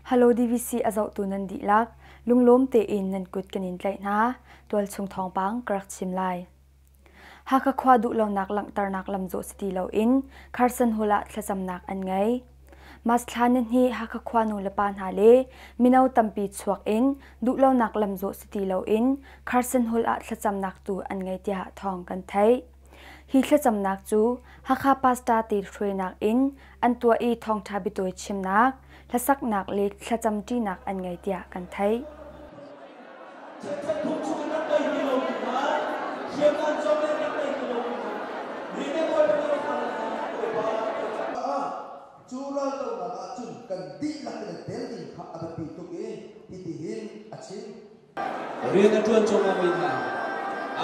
Hello DVC a zohtu nan dihlak, lunglawm tein nan kut kan in tlaih hna. Tualchung thawngpang ka rak chim lai. Hakha khua duhlonak langhternak lamzawh si ti loin Carson Hall ah thlacamnak an ngei. Mas thla nihnih Hakha khua nu le pa hna le mino tampi chuak in duhlonak lamzawh si ti loin Carson Hall ah thlacamnak tu an ngei tiah thawng kan theih. Hi thlacamnak cu Hakha Pastor te hruainak in an tuah i thawngṭha biatawi chimnak, hlasaknak le thlacamṭinak an ngei tiah kan theih. Cu raldohnak ah cun kan dihlak in tel ding kha a biapi tuk i hitihin a chim. Rian a ṭuan cuahmahmi hna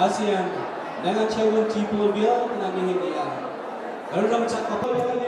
ASEAN Nangan Chairman pawl vialte hna nihin ni ah kan ram ca Bawipa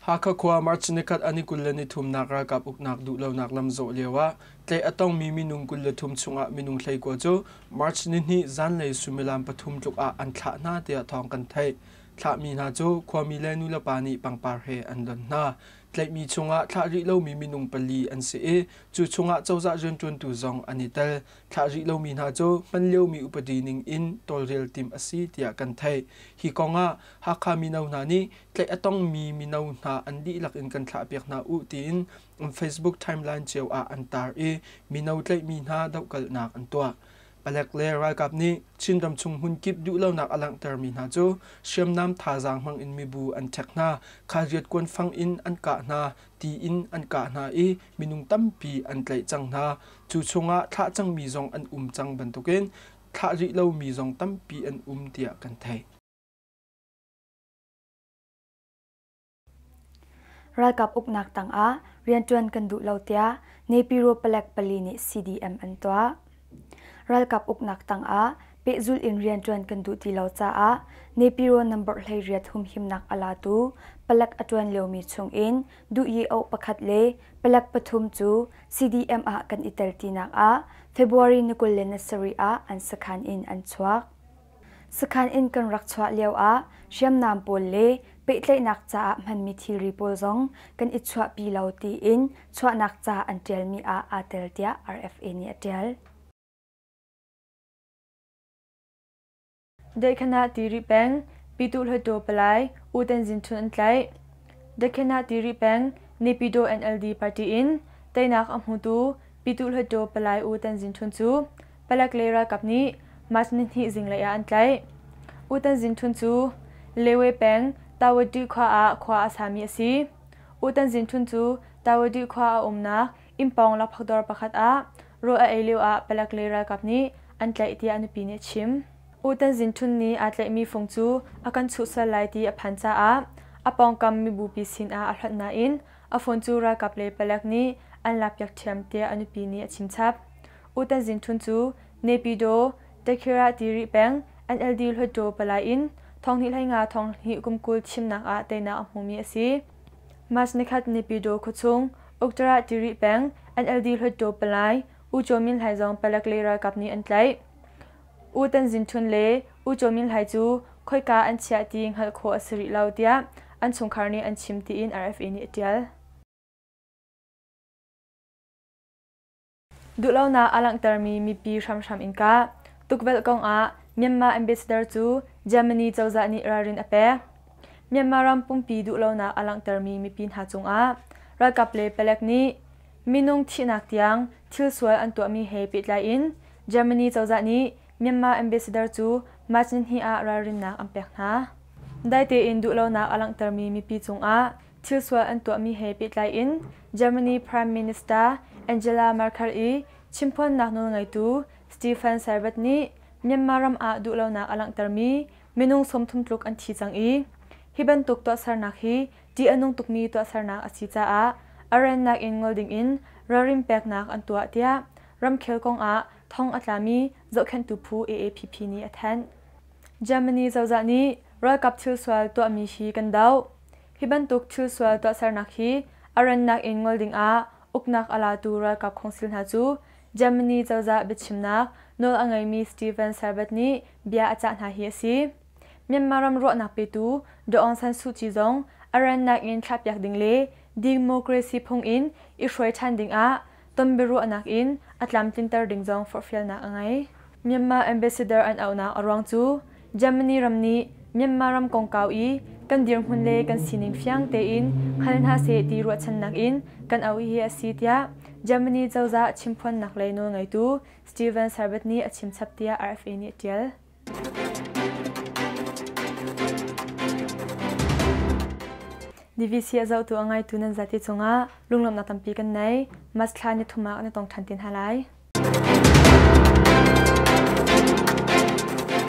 Hakha khua March nikhat an i 23nak ralkap uknak duhlonak lamzawh lioah tlaih a tongmi minung 23 chungah minung 19 cu March nihnih zanlei suimilam 3 tluk ah an thlah hna tiah thawng kan theih. Thlahmi hna cu khuami le nulepa nih pangpar he an don hna. Tlaihmi chungah thlah rih lomi minung pali an si i cu chungah cozah rianṭuantu zong an i tel. Thlah rih lomi hna cu hman liomi upadi ning in tawlrel timh a si tiah kan theih. Hi kong ah Hakha mino hna nih tlaih a tongmi mino hna an dihlak in kan thlahpiak hna u tiin an Facebook timeline cio ah an tar i mino tlaihmi hna dohkalhnak an tuah. Palek le ralkap nih Chinram chung hmunkip duhlonak a langhtermi hna cu hriamnam thazaang hmang in mibu an ṭhek hna, khariat kuanfang in an kah hna, ti in an kah hna i minung tampi an tlaih cang hna. Cu chungah thlah cangmi zong an um cang bantukin thlah rih lomi zong tampi an um tiah kan theih. Ralkap uknak tangah rianṭuan kan duh lo tiah Naypyidaw palek pali nih CDM an tuah. Ralkap uknak tangah pehzulh in rianṭuan kan duh ti lo caah Naypyidaw number 18 humhimnak a latu palek a ṭuan liomi chungin Duh Yi Oh pakhat le palek pathum cu CDM ah kan i tel tinak ah February ni 27 ah an sakhan in an chuak. Sakhan in kan rak chuah lioah hriamnam pawl le pehtlaihnak caah hmanmi thilri pawl zong kan i chuahpi lo tiin chuahnak ca an ṭialmi ah aa tel tiah RFA nih a ṭial. Daihkhanah Tiri peng, Pyituh Hluttaw Palai U Tan Zin Htun an tlaih. Daihkhanah Tiri peng, Naypyidaw NLD party in teinak a hmutu Pyituh Hluttaw Palai U Tan Zin Htun cu Palek le ralkap nih March nihnih zinglei ah an tlaih. U Tan Zin Htun cu Lewe peng Tawadih khua ah khua a sami a si. U Tan Zin Htun cu Tawadih khua a umnak innpawng lakphakdawr pakhat ah rawl a ei lio ah palek le ralkap nih an tlaih tiah a nupi nih a chim. U Tan Zin Htun nih aa tlaihmi fung cu a kan chuh sual lai ti a phan caah a pawngkam mibupi sinah a hlonh nain a phone cu ralkap le palek nih an lakpiak ṭhiam tiah a nupi nih a chim chap. U Tan Zin Htun cu Naypyidaw, Tekhira Tiri peng NLD Hluttaw palai in 2015 2020 thimnak ah teinak a hmumi a si. March nikhat Naypyidaw khuachung Uktara Tiri peng NLD Hluttaw palai U Kyaw Min Hlai zong palek le ralkap nih an tlaih. U Tan Zin Htun le U Kyaw Min Hlai cu khoika an chiah ti hngalh khawh a si rih lo tiah an chungkhar nih an chim tiin RFA nih a ṭial. Duhlonak a langhtermi mipi hramhram in kah. Tukvelh kongah Myanmar ambassador cu Germany cozah nih ralrin a pek. Myanmar ram pumpi duhlonak a langhtermi mipi hna cungah ralkap le palek nih minung thihnak tiang thil sual an tuahmi he pehtlai in Germany cozah nih Myanmar ambassador cu March nihnih ah ralrinnak an pek hna. Dai tein duhlonak a langhtermi mipi cungah Thil sual an tuahmi he pehtlai in Germany Prime Minister Angela Merkel i chimphuannak nawlngeitu Stefan Seibert nih Myanmar ram ah duhlonak a langhtermi minung 30 tluk an thi cang i hi bantuk tuahsernak hi ṭih a nung tukmi tuahsernak a si caah a rannak in ngol dingin ralrin peknak an tuah tiah ramkhel kongah thong a tlami zohkhenhtu phu AAPP nih a thanh. Germany cozah nih ralkap thil sual tuahmi hi kan doh. Hi bantuk thil sual tuahsernak hi a rannak in ngol dingah uknak a latu ralkap khongsil hna cu Germany cozah biachimnak nawl a ngeimi Steven Seibert nih bia a cah hna hi a si. Myanmar ram ruahnak petu Daw Aung San Suu Kyi zong a rannak in thlahpiak ding le democracy phung in i hruai ṭhan ding ah tonbiaruahnak in a tlamtlinter ding zong forhfialnak a ngei. Myanmar ambassador an auhnak a ruang cu Germany ram nih Myanmar ram kongkau i kan dirhmun le kan sining fiang tein hngal hna seh ti ruahchannak in kan auh hi a si tiah Germany cozah chimphuannak lei nawlngeitu Steven Seibert nih a chimchap tiah RFA nih a ṭial. DVC a zohtu a ngaitu nan zate cungah lunglawmhnak tampi kan nei. Mas thla ni thum ah kan i tong ṭhan te hna lai.